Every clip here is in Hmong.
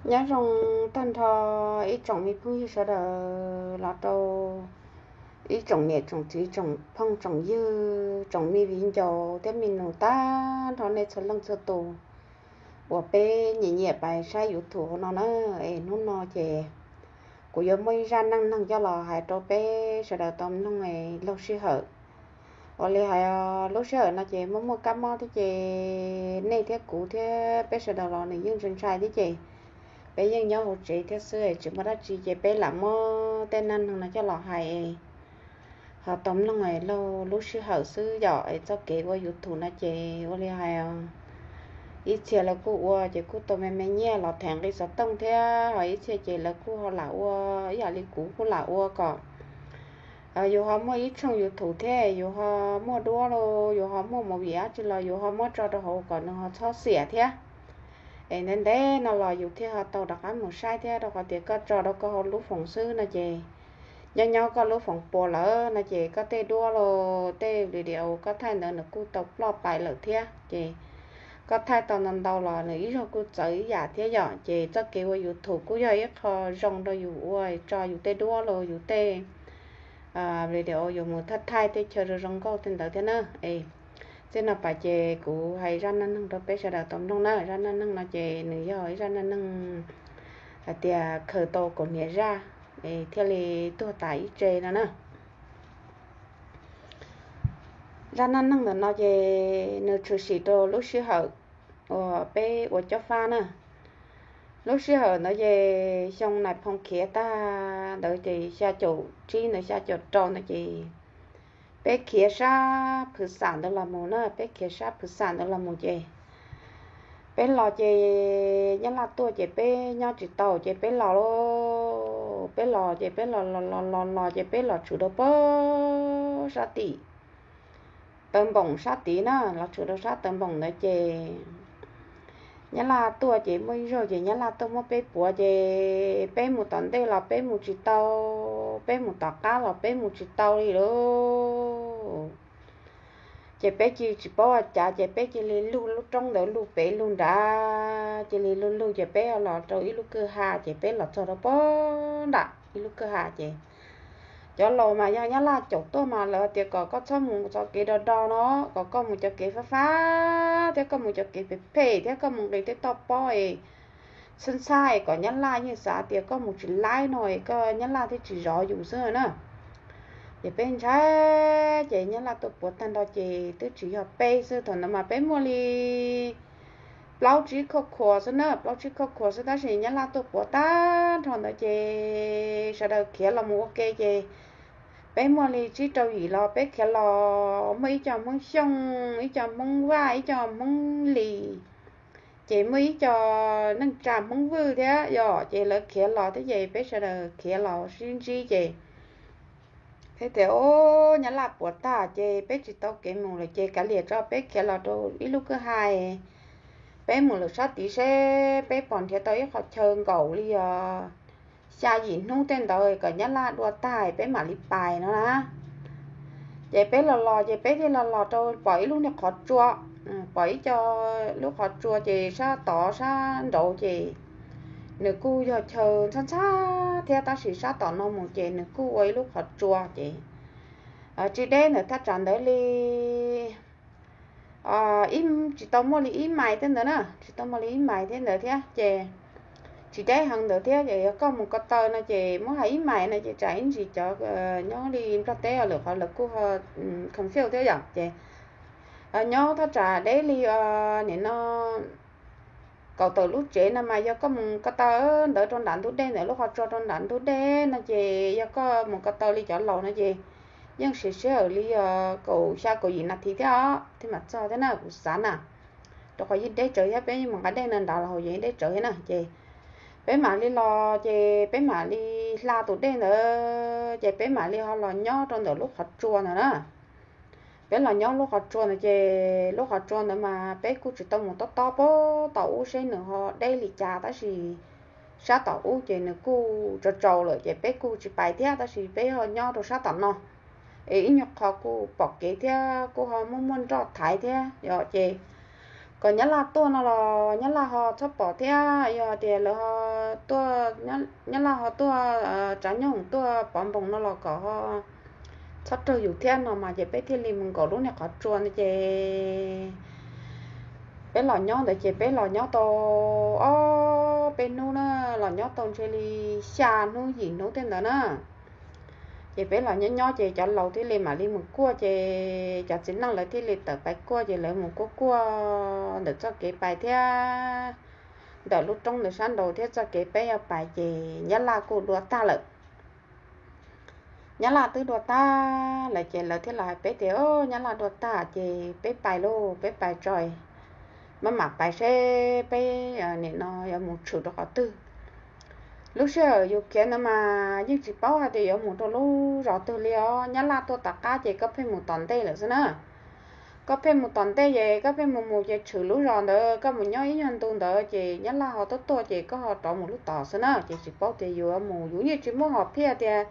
Nyob zoo tag nrho ib tsoom me phooj ywg sawv daws los rau ib tsoom niam tsoom txiv tsoom phooj tsoom ywg tsoom me viv ncaus thiab me nus tag nrho nej txhua leej txhua tus uas peb nyiam nyiam pais saib YouTube no na. Es hnub no ces kuv yuav muaj ib zaj neej neeg coj los hais rau peb sawv daws tau mloog laug sij hawm. Ua li hais lub sij hawm no ces muaj muaj kab mob thiab ces nej thiab kuv thiab peb sawv daws los nws yeej ntshai ntshai thiab ces peb yeej nyob hauv tsev thiab xwb tsis muaj dab tsi ces peb lam muab tej neej neeg no coj los hais ho tau mloog laug lub sij hawm xwb yom. Es txoj kev ua YouTube no ces ua li hais ib txhia lawv kuj ua ces kuj tau me me nyiaj los them nqi xov tooj thiab ho ib txhia ces lawv kuj ho lam ua ib yam li kuv kuj lam ua kom yus ho muaj ib tshooj YouTube thiab yus ho muaj duab los yus ho muaj movie dab tsi los yus ho muab tso rau hauv kom nws ho txhob xiam thiab. Es ntev ntev no los yus thiaj ho tau rov qab mus saib thiab rau qhov tias koj tso rau koj hauv lub foos xwb no ces nyob nyob koj lub foos puas lawm no ces koj tej duab los tej video koj thaij ntawd nws kuj tau ploj pais lawm thiab ces koj thaij tau ntau ntau los nws ib zaug kuj txawv ib yam thiab yom. Ces txoj kev ua YouTube kuj yog ib qho zoo rau yus ua tso yus tej duab los yus tej video yuav mus thaij thaij tej chaw zoo zoo nkauj tej ntawd thiab na. Es txij no pas ces kuv hais zaj neej neeg rau peb sawv daws tau mloog na. Zaj neej neeg no ces nws yog ib zaj neej neeg hais tias khaws tau kaum hniav zaj es thiaj li tuag tas ib tse no na. Zaj neej neeg ntawm no ces nws tshwm sim rau lub sij hawm uas peb ua cob fab na. Lub sij hawm ntawd ces xyoo nais phoo khiav tag ntawd ces xya caum tsib ntawd xya caum rau ntawd ces peb khiav sab Phwv Xam ntawd los mus na, peb khiav sab Phwv Xam ntawd los mus ces peb los ces Nyab Laj tuaj ces peb nyob tsis tau ces peb los, peb los ces peb los los los los los ces peb los tshwm rau pem sab tim Taw Npoom sab tid na, los tshwm rau sab Taw Npoom ntawd ces Nyab Laj tuaj ces muaj ib zaug ces Nyab Laj tuaj muab peb puav ces peb mus tom ntej los peb mus tsis tau, peb mus tom qab los peb mus tsis tau li lauj. Ces peb cia tsis paub ua cas ces peb cia li lug lub roob ntawd lug pem lug nrad, cia li lug lug ces peb los rau ib lub kwj ha ces peb los txog rau pem nram ib lub kwj ha ces cov laus mas yog Nyab Laj caum tuaj mas lawv tias kom koj txhob mus txoj kev do do no, kom koj mus cov kev fab fab thiab koj mus cov kev phem phem thiab koj mus nqis tej toj pob es ntxhab ntxhab es kom Nyab Laj yeej xav tias koj mus tsis laib no es koj Nyab Laj thiaj tsis zov yus xwb na. Ces peb ntshai ces Nyab Laj tuaj puav tag nrho ces twb tsis yog peb xwb, thaum ntawd mas peb muaj li plaub tsib khoj khuas xwb na, plaub tsib khoj khuas xwb tab sis Nyab Laj tuaj puav tag nrho ntawd ces sawv daws khiav los mus ua ke ces peb muaj li tsib rau yim los peb khiav los muaj ib co Hmoob Xyooj, ib co Hmoob Vaj, ib co Hmoob Lis, ces muaj ib co neej tsa Hmoob Vwj thiab yom, ces lawv khiav los thiab ces peb sawv daws khiav los sib ntsib ces peb tias o, Nyab Laj puav tag ces peb tsis tau kev mus lawm ces kav liam tso peb khiav los rau ib lub kwj ha, peb mus lawm sab tid seb peb pom nrhiav tau ib qho chaw nkaum li os xya yim hnub tej ntawd kom Nyab Laj dua tag peb mam li pais no na. Ces peb los los ces peb thiaj los los rau pom ib lub niag qhov tsua, pom ib co lub qhov tsua ces sab tod sab nraud ces nws kuj yog chaw ntxhab ntxhab thiab tab sis sab tom no mus ces nws kuj ua ib lub qhov tsua ces tsis deb ntawm thaj tsam ntawd li, tsis tau muaj li ib mais tej ntawd na, tsis tau muaj li ib mais tej ntawd thiab ces tsis deb heev ntawd thiab ces yog koj mus ko taw no ces muab hais ib mais no ces tsam ib ntsis cov nyob li Nplog teb lwm qhov lawv kuj ho confuse thiab yom ces nyob thaj tsam deb li nim no kaum tawm lub tsev no mas yog koj mus ko taw ntawd rau nram ntug dej ntawd lub qhov tsua rau nram ntug dej no ces yog koj mus ko taw li cov laus no ces yeej siv sij hawm li kaum xya kaum yim nas this thiab os thiaj mam txog thiab na kuv xav na. Rau qhov yeej deb tsawv thiab peb yeej mus nqa dej no nrad los haus yeej deb tsawv thiab na ces peb mam li los ces peb mam li hla tus dej ntawd ces peb mam li ho los nyob rau ntawm lub qhov tsua ntawd na. Peb los nyob lub qhov tsua ntawd ces lub qhov tsua ntawd mas peb kuj tsis tau mus tob tob pem tom ub seb nws ho deb li cas tab sis sab tom ub ces nws kuj tsaus tsaus lawm ces peb kuj tsis pais thiab tab sis peb ho nyob rau sab tom no es ib nyuag qho kuj pom kev thiab kuj ho muaj muaj nroj thaiv thiab yom ces kom nyab laj tuaj no los nyab laj ho txhob pom thiab, yog tias lawv ho tuaj, nyab laj ho tuaj tsav nyooj tuaj pov npoos no los kom ho txhob raug yus thiab no mas ces peb thiaj li mus nkaum lub niag qhov tsua ntawd ces peb los nyob ntawd ces peb los nyob tau ob peb hnub na, los nyob tau ntshe li xya hnub yim hnub thiab ntawd na. Ces peb los nyob nyob ces cov laus thiaj li mam li mus kuaj ces cov txiv neej lawv thiaj li tawm pais kuaj ces lawv mus kuaj kuaj ntawm txoj kev pais thiab ntawm lub roob ntawd sab nraud thiab txoj kev peb yuav pais ces nyab laj kuj dua tag lawm. Nyab laj twb dua tag lawm ces lawv thiaj los hais peb tias, Nyab laj dua tag ces peb pais lauj, peb pais tso, maj mam pais seb peb nim no yuav mus tshwm rau qhov twg. Lub sij hawm yus khiav ntawd mas yeej tsis paub hais tias yuav mus rau lub zos twg li os. Nyab laj tuaj tom qab ces koj pheej mus tom ntej lawm xwb na. Koj pheej mus tom ntej ces koj pheej mus mus ces tshwm lub zos ntawd koj mus nyob ib nyuag ntu ntawd ces nyab laj ho tuaj tuaj ces koj ho rov mus lub tod xwb na. Ces tsis paub tias yuav mus, yus yeej tsis muaj hom phiaj tias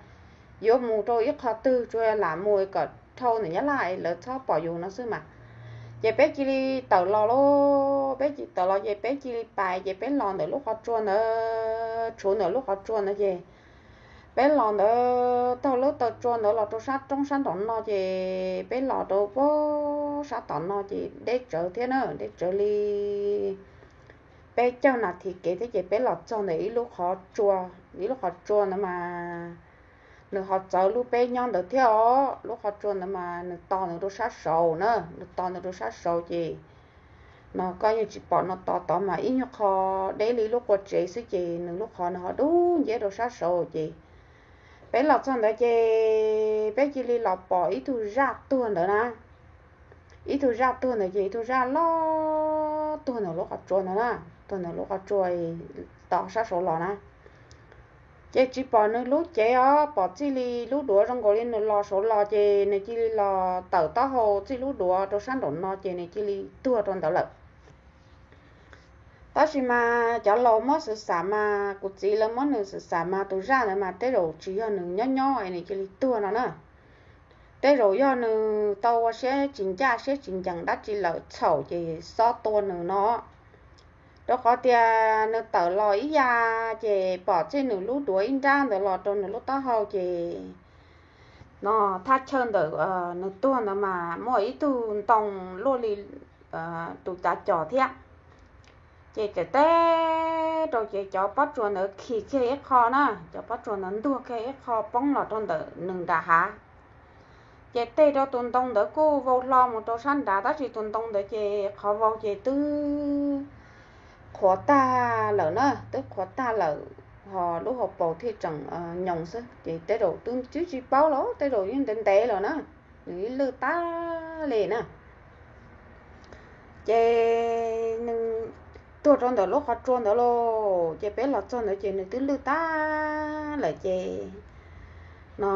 yuav mus rau ib qho twg, tsuas lam mus kom dhau ntawm nyab laj lawv txhob pom yus no xwb mas. Ces peb cia li tawm los lauj, peb cia li tawm los ces peb cia li pais ces peb los ntawm lub qhov tsua ntawd, tshuav ntawm lub qhov tsua ntawd ces peb los ntawd taug lub taw tsua ntawd los rau sab roob sab nraum no ces peb los rau pem sab tom no ces deb tsawv thiab na, deb tsawv li peb caug nas this kev thiab ces peb los txog ntawm ib lub qhov tsua, ib lub qhov tsua ntawd mas nws ho txawv lub peb nyob ntawd thiab os. Lub qhov tsua ntawd mas nws to nws rau sab saud na, nws to nws rau sab saud ces no koj yeej tsis pom no, to tod mas ib nyuag qho deb li lub qua tsev xwb ces nws lub qhov nws ho dub nciab rau sab saud ces peb los txog ntawd ces peb cia li los pom ib tug zaj tuag ntawd na. Ib tug zaj tuag ntawd ces ib tug zaj loj tuag ntawm lub qhov tsua ntawd na, tuag ntawm lub qhov tsua to sab saud los na. Ces tsis pom nws lub cev os, pom txij li lub duav zoo nkaus li nws los saud los ces nws cia li los tawm taub hau txij lub duav rau sab nraum no ces nws cia li tuag rau ntawd lawm. Tab sis mas cov laus muab xwm xam mas kuv txiv lawv muab nws xwm xam mas tus zaj ntawd mas tej zaum tsis yog nws nyob nyob es nws cia li tuag no na. Tej zaum yog nws tau ua siab tsis ncaj siab tsis ncees dab tsi lawm txhaum ces xob tua nws no. Rau qhov tias nws tawm los ib ya ces pom txij nws lub duav ib nrab ntawd los rau nws lub taub hau ces no thaj chaw ntawm nws tuag ntawd mas muaj ib tug ntoo luaj li tus cav cos thiab. Ces txawm teb rau ces cov pob tsuas ntawd khi kiag ib qho na, cov pob tsuas ntawd ntuag kiag ib qho poob los rau ntawm nws nram hav. Ces tej rau tus ntoo ntawd kuj vau hlo mus rau sab nrad tab sis tus ntoo ntawd ces qhov vau ces twb qhuav tag lawm na, twb qhuav tag lawm, ho lub hauv paus thiaj tseem nyoos xwb ces tej zaum twb tsis paub los tej zaum yeej ntev ntev lawm na, nws ib lwj tag li na. Ces nws tuag rau ntawm lub qhov tsua ntawd lauj, ces peb los txog ntawd ces nws twb lwj tag lawm ces no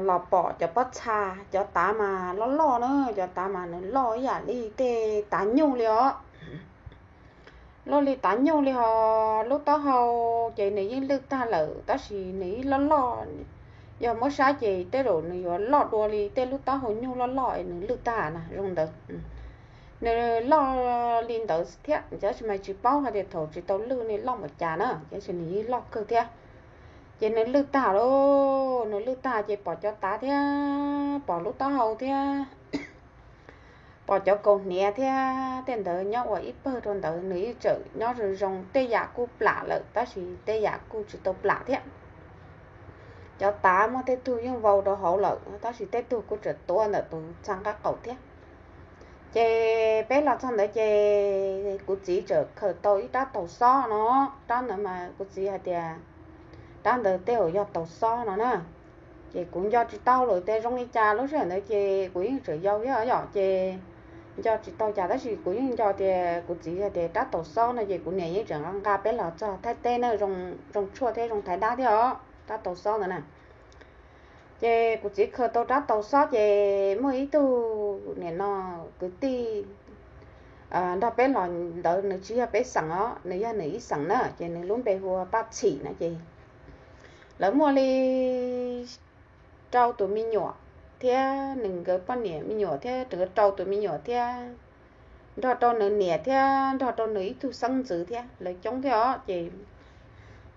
los pom cov pob txha, cov tav mas loj loj na, cov tav mas nws loj ib yam li tej tav nyuj li os. Loj li tav nyuj li ho lub taub hau ces nws yeej lwj tag lawm tab sis nws ib loj loj, yog muab saib ces tej zaum nws yuav loj dua li tej lub taub hau nyuj loj loj es nws lwj tag na zoo ntawd. Nws loj li ntawd thiab tab sis mas tsis paub hais tias thaum tsis tau lwj ne loj npaum cas na, tab sis nws yeej loj kawg thiab. Ces nws lwj tag lauj, nws lwj tag ces pom cov tav thiab pom lub taub hau thiab pom cov kaus hniav thiab tej ntawd nyob ua ib pawg rau ntawd, nws yeej tseem nyob zoo zoo, tej yam kuj plam lawm tab sis tej yam kuj tsis tau plam thiab. Cov tav muaj tej tug yeej vau rau hauv lawm tab sis tej tug kuj tseem tuav ntawm tus txha nqaj qaum thiab. Ces peb los txog ntawd ces kuv txiv tseem khaws tau ib rab taus xob no, rab ntawd mas kuv txiv hais tias rab ntawd tej zaum yog taus xob no na. Ces kuv nco tsis tau lawm tias zoo li cas, lub sij hawm ntawd ces kuv yeej tseem yau thiab yom, ces nco tsis tau cas tab sis kuv yeej nco tias kuv txiv hais tias rab taus xob no ces kuv niam yeej tseem nqa nqa peb los txog Thaib teb na, zoo tshuaj thiab zoo thaiv dab thiab os, rab taus xob ntawd na. Ces kuv txiv khaws tau rab taus xob ces muaj ib tug nim no kwv tij nrog peb los ntawd, nws tsis yog peb xeem os, nws yog nws ib xeem na, ces nws lub npe hu ua Paj Txhim na. Ces lawv muaj li rau tus me nyuam thiab nws nkawd poj niam me nyuam thiab rau tus me nyuam thiab nrog rau nws niam thiab nrog rau nws ib tug xeeb ntxwv thiab, lawv coob thiab os. Ces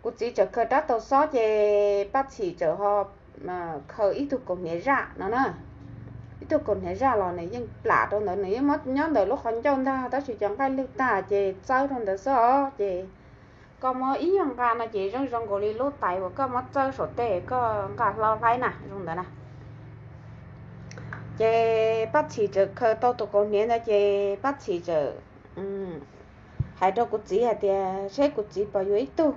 kuv txiv txawm khaws rab taus xob ces Paj Txhim txawm ho khaws ib tug kaus hniav zaj no na. Ib tug kaus hniav zaj los nws yeej plam rau ntawd, nws yeej muab nyob ntawm lub qhov ncauj ntag, tab sis cov nqaij lwj tag ces txawb rau ntawd xwb os. Ces koj muab ib nyuag nqa no ces zoo zoo nkaus li lub tais uas koj muab txawb saum tej koj nqa hlo hlaib na, zoo ntawd na. Ces Paj Txhim txawm khaws tau tus kaus hniav ntawd ces Paj Txhim txawm hais rau kuv txiv hais tias seb kuv txiv puas yuav ib tug.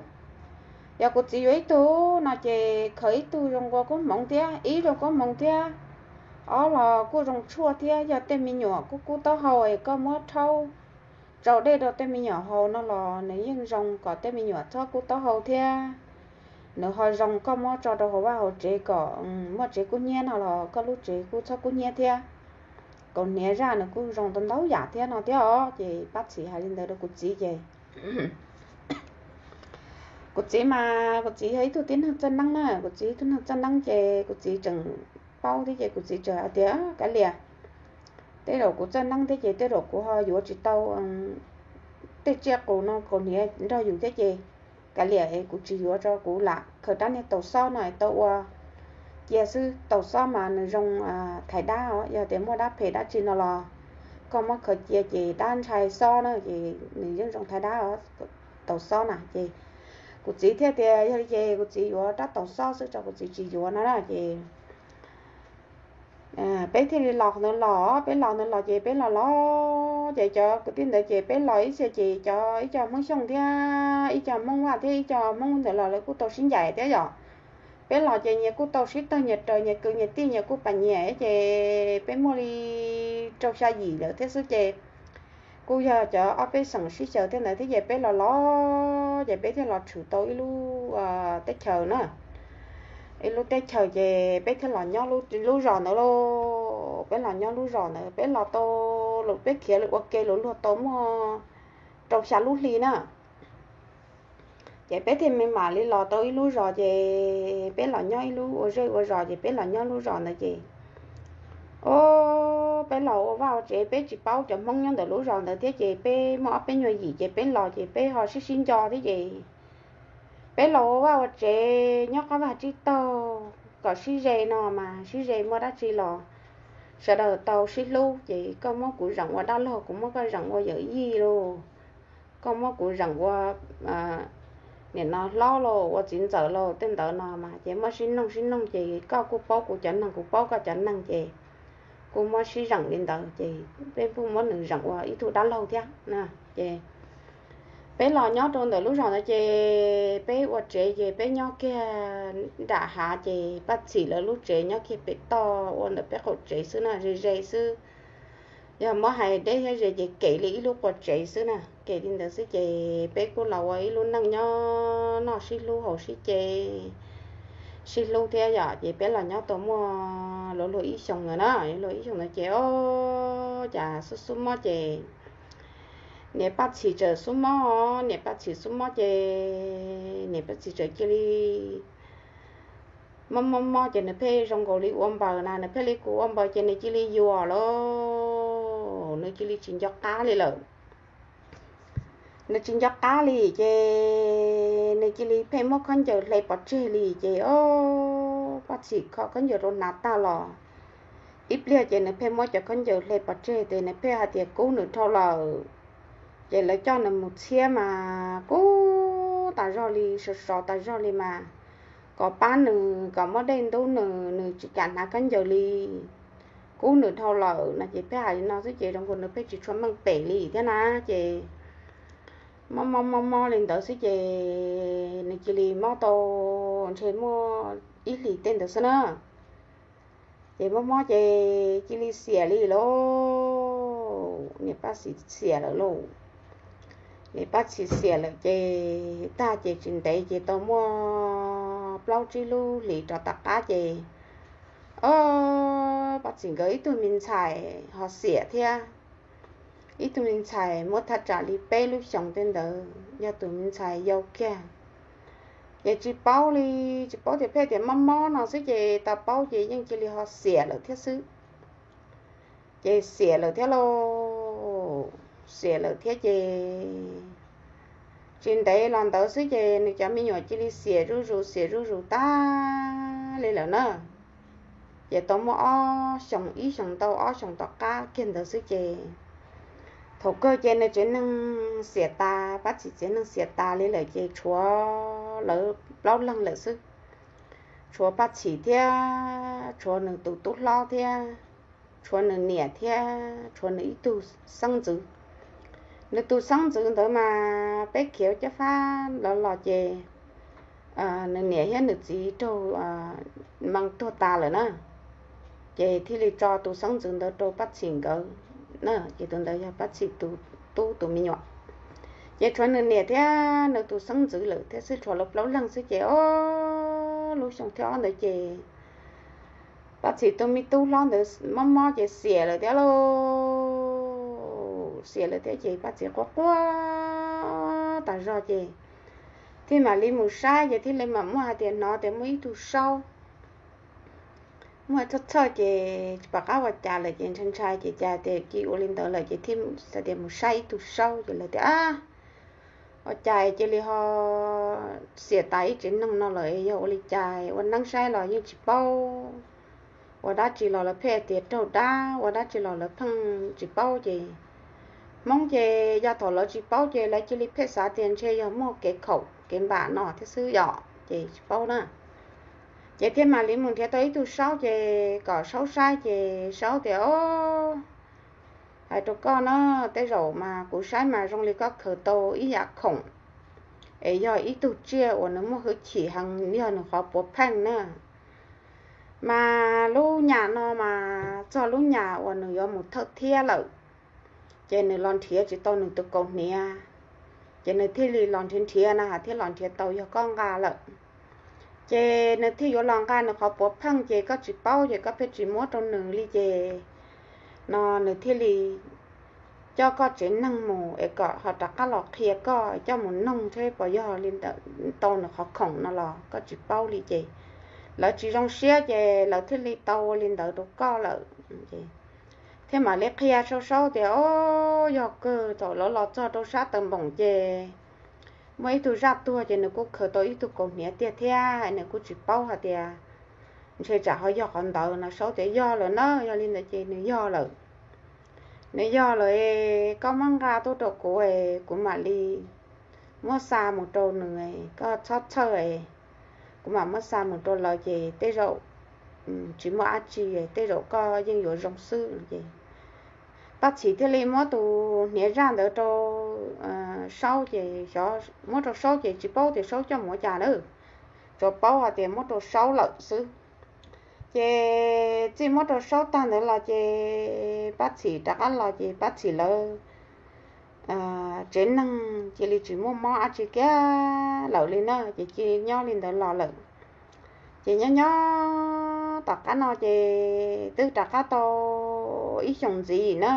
Yog kuv txiv yuav ib tug no ces khaws ib tug zoo nkaus koob hmoov thiab, ib zoo koob hmoov thiab, ob los kuj zoo tshuaj thiab, yog tej me nyuam kub kub taub hau es koj muab rhaub tsau dej rau tej me nyuam haus no los nws yeej zoo kom tej me nyuam txhob kub taub hau thiab. Nws ho zoo koj muab tso rau hauv vaj hauv tsev kom muaj tsev kub hnyiab no los koj lub tsev kuj txhob kub hnyiab thiab. Kaus hniav zaj nws kuj zoo ntau ntau yam thiab no thiab os. Ces Paj Txhim hais li ntawd rau kuv txiv ces kuv txiv mas kuv txiv yog ib tug tib neeg txawj neeb na, kuv txiv ib tug neeg txawj neeb ces kuv txiv tseem paub thiab ces kuv txiv tseem hais tias kav liam, tej zaum kuv txawj neeb thiab ces tej zaum kuv ho yuav tsis tau tej tsiaj qus no kaus hniav nrog yus thiab ces kav liam es kuv tsis yuav tso, kuv lam khaws rab niag taus xob no tau ua cia xwb. Taus xob mas nws zoo thaiv dab os, yog tias muaj dab phem dab tsi no los koj muab khaws cia ces dab ntshai xob na ces nws yeej zoo thaiv dab os, taus xob na. Ces kuv txiv thiaj tias yog li ces kuv txiv yuav rab taus xob xwb tso, kuv txiv tsis yuav no na. Ces peb thiaj li los ntawd los, peb los ntawd los ces peb los los ces cov kwv tij ntawd ces peb los ib txhia ces cov ib co Hmoob Xyooj thiab ib co Hmoob Vaj thiab ib co Hmoob ntawd los lawv kuj tau sib ncaim thiab yom. Peb los ces nyias kuj tau sib tawg nyias raws nyias kwv nyias tij, nyias kuj pam nyias ces peb muaj li rau xya yim lawm thiab xwb ces kuj yog cov ob peb xeem sib xyaw thiab ntawd thiab ces peb los los ces peb thiaj los tshwm tau ib lub teb chaws na. Ib lub teb chaws ces peb thiaj los nyob lub zos ntawd lauj. Peb los nyob lub zos ntawd, peb los tau, peb khiav ua ke los luag tau muaj rau xya lub hli na. Ces peb thiaj me mam li los tau ib lub zos ces peb los nyob ib lub ua zej ua zos ces peb los nyob lub zos ntawd ces o, peb los ua vaj ua tsev, peb tsis paub cov Hmoob nyob ntawm lub zos ntawd thiab ces peb muaj ob peb nyuag yim ces peb los ces peb ho sib sib nco thiab ces peb los ua vaj ua tsev nyob qab vaj tsib taug kom sib ze no mas sib ze, muaj dab tsi los sawv daws tau sib hlub ces koj muab kuv zeem ua dab laug, kuv muab koj zeem ua yawm yij lauj, koj muab kuv zeem ua nim no hlob lauj, ua txiv ntxawm lauj, tej ntawd no mas ces muab sib noog sib noog ces koj kuj paub kuv cov neeg, kuv paub koj cov neeg ces kuj muab sib zeem li ntawd ces peb kuj muab nws zeem ua ib tug dab laug thiab. Ces peb los nyob rau ntawm lub zos ntawd ces peb ua tsev ces peb nyob kiag nram hav ces Paj Txhim lawv lub tsev nyob kiag pem toj ua ntawm peb qaum tsev xwb na, ze ze xwb. Yog muab hais deb thiab ze ces kem li ib lub qua tsev xwb na, kem li ntawd xwb ces peb kuj los ua ib lub neej nyob noj sib hlub haus sib ce, sib hlub thiab yom. Ces peb los nyob tau muaj luag luag ib xyoos ntawd na, luag ib xyoos ntawd ces o, cas xub xub mob ces niam Paj Txhim txawm xub mob, niam Paj Txhim xub mob ces niam Paj Txhim txawm cia li mob mob mob ces nws pheej zoo nkaus li ua npaws na, nws pheej li kuv ua npaws ces nws cia li yuam lauj, nws cia li tsis nco qab li lawm. Nws tsis nco qab li ces nws cia li pheej muab khaub ncaws hle pov tseg li ces o, Paj Txhim kho khaub ncaws rau hnav tag los ib pliag ces nws pheej muab cov khaub ncaws hle pov tseg ces nws pheej hais tias kub nws dhau lawm. Ces lawv coj nws mus txhiab mas kub tas zog li, sov sov tas zog li mas kom pab nws, kom muab dej ntub nws, nws tsis kam hnav khaub ncaws li, kub nws dhau lawm no ces pheej hais li no xwb ces zoo nkaus nws pheej tsis tshua meej pem li thiab na. Ces mob mob mob mob li ntawd xwb ces nws cia li mob tau ntshe muaj ib hlis tej ntawd xwb na. Ces mob mob ces cia li xiam li lauj, niam Paj Txhim xiam lawm lauj. Niam Paj Txhim xiam lawm ces tag ces tsis ntev ces tau muaj plaub tsib lub hlis rov tom qab ces o, Paj Txhim nkawd ib tug me ntxhais ho xiam thiab. Ib tug me ntxhais muaj thaj tsam li peb lub xyoos tej ntawd, yog tus me ntxhais yau kiag. Ces tsis paub li, tsis paub tias pheej tias mob mob no xwb ces tau paub ces yeej cia li ho xiam lawm thiab xwb. Ces xiam lawm thiab lauj. xiam lawm thiab ces tsis ntev los ntawd xwb ces nws cov me nyuam cia li xiam zuj zus xiam zuj zus tag li lawm na. Ces tau muaj ob xyoos, ib xyoos ntau ob xyoos tom qab kiag ntawd xwb ces thaum kawg ces nws tsev neeg xiam tas, Pab Txhim tsev neeg xiam tas li lawm ces tshuav lawv plaub leeg lawm xwb. Tshuav Pab Txhim thiab tshuav nws tus tub hlob thiab tshuav nws niam thiab tshuav nws ib tug xeeb ntxwv. Nws tus xeeb ntxwv ntawd mas peb khiav cov fab los los ces nws niam thiab nws txiv raug mees tuag tas lawm na. Ces thiaj li tso tus xeeb ntxwv ntawd rau Pab Txhim nkawd na, ces tus ntawd yog Pab Txhim tus tub tus me nyuam. Ces tshuav nws niam thiab nws tus xeeb ntxwv lawm thiab xwb, tshuav lawv plaub leeg xwb ces o, lub xyoo thib ob ntawd ces Pab Txhim tus me tub hlob ntawd mob mob ces xiam lawm thiab lauj. Xiam lawm thiab ces Pab Txhim quaj quaj tas zog ces thiaj mam li mus saib ces thiaj li mam muaj hais tias hnov tias muaj ib tug saub muaj txhawj txhawj ces tsis pom qab ua cas lawm ces ntshai ntshai ces cas tias cia ua li ntawd lawm ces thiaj tias mus saib ib tug saub ces lawv tias a, ua cas cia li ho xiam tas ib tsev neeg no lawm, yog ua li cas ua neeb saib los yeej tsis paub, ua dab tsi los lawv pheej tias raug dab, ua dab tsi los lawv pheej tsis paub ces Hmoob ces yog thaum lawv tsis paub ces lawv cia li pheej xav tias ntshe yog muaj kev khaum kev npam no thiab xwb yom, ces tsis paub na. Ces thiaj mam li mus nrhiav tau ib tug saub ces kom saub saib ces saub tias o, hais rau koj na, tej zaum mas kuv saib mas zoo li koj khaws tau ib yam khoom es yog ib tug tsiaj uas nws muaj hwj chim heev, yog nws qhov puav pheej na. Mas lub nyam no mas txog lub nyam uas nws yuav mus thawj thiab lawm, ces nws los nrhiav tsis tau nws tus kaus hniav, ces nws thiaj li los nrhiav nrhiav na thiaj los nrhiav tau yog koj nqa lawm. Ces nws thiaj yuav los nqa nws qhov puav pheej ces koj tsis paub ces koj pheej tsis muab rau nws li ces no nws thiaj li coj koj tsev neeg mus es kom ho rov qab los qhia koj coj mus noog thiab puas yog li ntawd tau nws qhov khoom no los koj tsis paub li ces lawv tsis zoo siab ces lawv thiaj li tau ua li ntawd rau koj lawm. Thiaj mam li qhia saub saub tias o, yog kawg thaum lawv los txog rau sab taw npoom ces muaj ib tug zaj tuag ces nws kuj khaws tau ib tug kaus hniav tiag thiab nws kuj tsis paub hais tias ntshe tsam ho yog qhov ntawd no. Saub tias yog lawm na, yog li ntawd ces nws yog lawm. Nws yog lawm, koj muab nqa tuaj rau kuv, kuv mam li muab xa mus rau nws, koj txhob txhawj, kuv mam muab xa mus rau lawv ces tej zaum tsis muaj dab tsi, tej zaum koj yeej yuav zoo xwb ces Pab Txhim thiaj li muab tus hniav zaj ntawd rau Saub ces xyov muab rau Saub ces tsis paub tias Saub coj mus ua cas na, tsuas paub hais tias muab rau Saub lawm xwb. Ces txij muab rau Saub tag ntawd los ces Pab Txhim rov qab los ces Pab Txhim lawv tsev neeg cia li tsis muaj mob dab tsi kiag lawm li na, ces cia li nyob li ntawd los lawm. Ces nyob nyob tom qab no ces twb rov qab tau ib xyoos ntxiv na.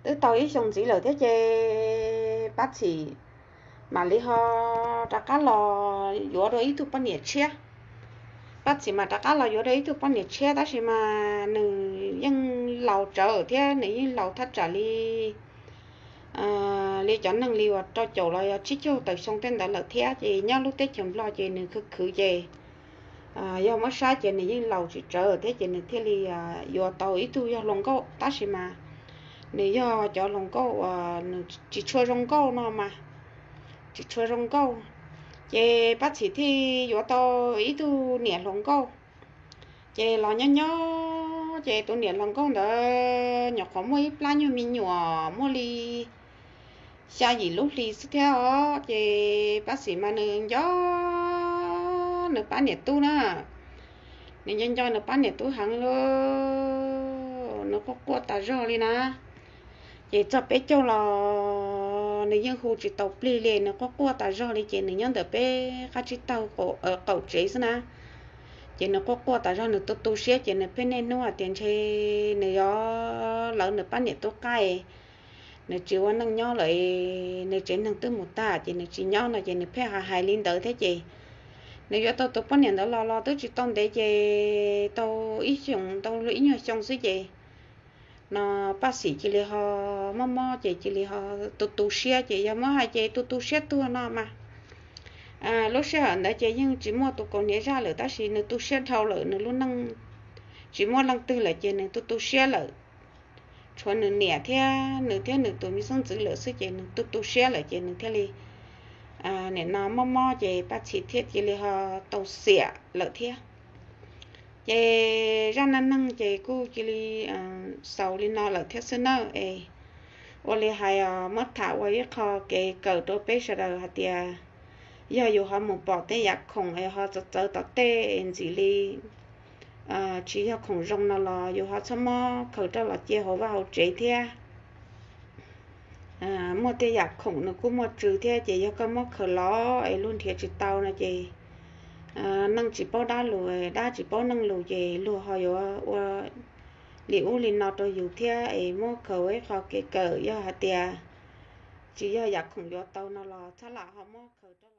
Twb tau ib xyoos ntxiv lawm thiab ces Pab Txhim mam li ho rov qab los yuav dua ib tug poj niam tshiab. Pab Txhim mas rov qab los yuav dua ib tug poj niam tshiab tab sis mas nws yeej laus tsawv thiab nws yeej laus thaj tsam li li cov neeg li uas rau caum los yog tsib caug tawm xyoo tej ntawd lawm thiab ces nyob lub teb chaws Nplog ces nws khwv khwv ces yog muab saib ces nws yeej laus tsis tsawv thiab ces nws thiaj li yuav tau ib tug yog hluas nkauj tab sis mas nws yog cov hluas nkauj uas nws tsis tshua zoo nkauj no mas, tsis tshua zoo nkauj. Ces Pab Txhim thiaj yuav tau ib tug niam hluas nkauj. Ces los nyob nyob ces tus niam hluas nkauj ntawd nyuam qhuav muaj ib plab nyuag me nyuam muaj li xya yim lub hli xwb thiab os. Ces Pab Txhim mas nws nco nws pab niam tub na, nws nco nco nws pab niam tub heev li, nws quaj quaj tas zog li na. Ces txog peb caug los nws yeej hu tsis tau plig li, nws quaj quaj tas zog li ces nws nyob ntawm peb qab tsib taug qaum tsev xwb na. Ces nws quaj quaj tas zog, nws tu tu siab ces nws pheej niaj hnub hais tias ntshe nws yuav lawv nws pab niam tub qaij, nws tsis ua neej nyob lawm, nws tsev neeg twb mus tag ces nws tsis nyob no ces nws pheej hais hais li ntawd thiab ces nws yuav tau tus poj niam ntawd los los twb tsis tau ntev ces tau ib xyoos tau ib nyuag xyoo xwb ces no Paj Xim cia li ho mob mob ces cia li ho tu tu siab, ces yog muab hais ces tu tu siab tuag no mas. Lub sij hawm ntawd ces yeej tsis muaj tus kaus hniav zaj lawm, tab sis nws tu siab dhau lawm, nws lub neej tsis muaj leej twg lawm ces nws tu tu siab lawm. Tshuav nws niam thiab nws thiab nws tus me xeeb ntxwv lawm xwb ces nws tu tu siab lawm ces nws thiaj li nim no mob mob ces Paj Xim thiaj cia li ho tau xiam lawm thiab. Ces zaj neej neeg ces kuj cia li xaus li no lawm thiab xwb nawb. Es ua li hais os, muab tham ua ib qho kev kawm rau peb sawv daws hais tias yog yus ho mus pom tej yam khoom es ho txawv txawv tom tej es ntxim li tsis yog khoom zoo no los yus ho txhob muab khaws rov los cia hauv vaj hauv tsev thiab. Muaj tej yam khoom nws kuj muaj tsw thiab, ces yog koj muab khaws los es luag nrhiav tsis tau no ces neej tsis paub dab lus, dab tsis paub neej lus ces luag ho yuav ua li ub li no rau yus thiab. Es muab khaws ua ib qho kev kawm, yog hais tias tsis yog yam khoom yuav tau no los txhob lam ho muab khaws